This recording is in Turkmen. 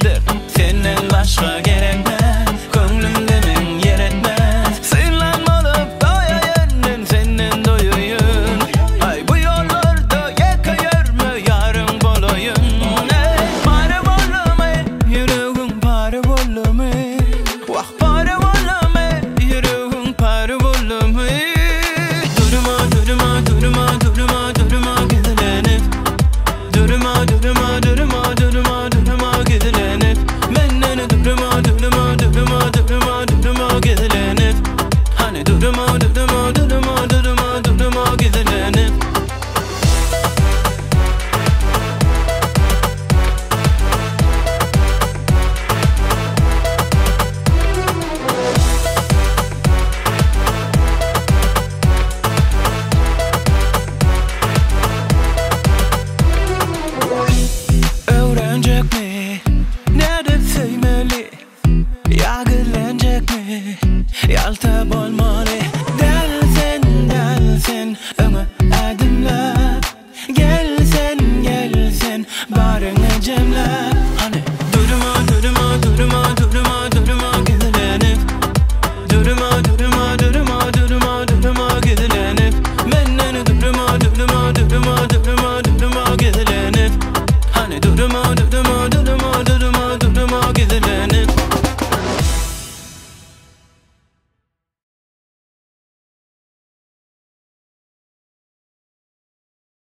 Dert senden başga gerekmez Köňlümde meň ýer etmez Synlan bolup doýaýyn Men senden doýaýyn Aý bu ýollarda ýeke ýörme Ýaryň bolaýyn Eý pare boldumy Ýüregiň pare boldumy Wah pare boldumy Ýüregiň pare boldumy Durma durma durma durma durma gizlenip Durma durma durma durma durma gizlenip Menden durma durma durma durma durma gizlenip Hani durma durma durma durma durma gizlenip. Öwrenjekmi nädip söýmeli Ýa gizlenjekmi ýalta bolmaly Däl sen däl sen öňe ädimläp Gel sen gel sen baryňy jemläp.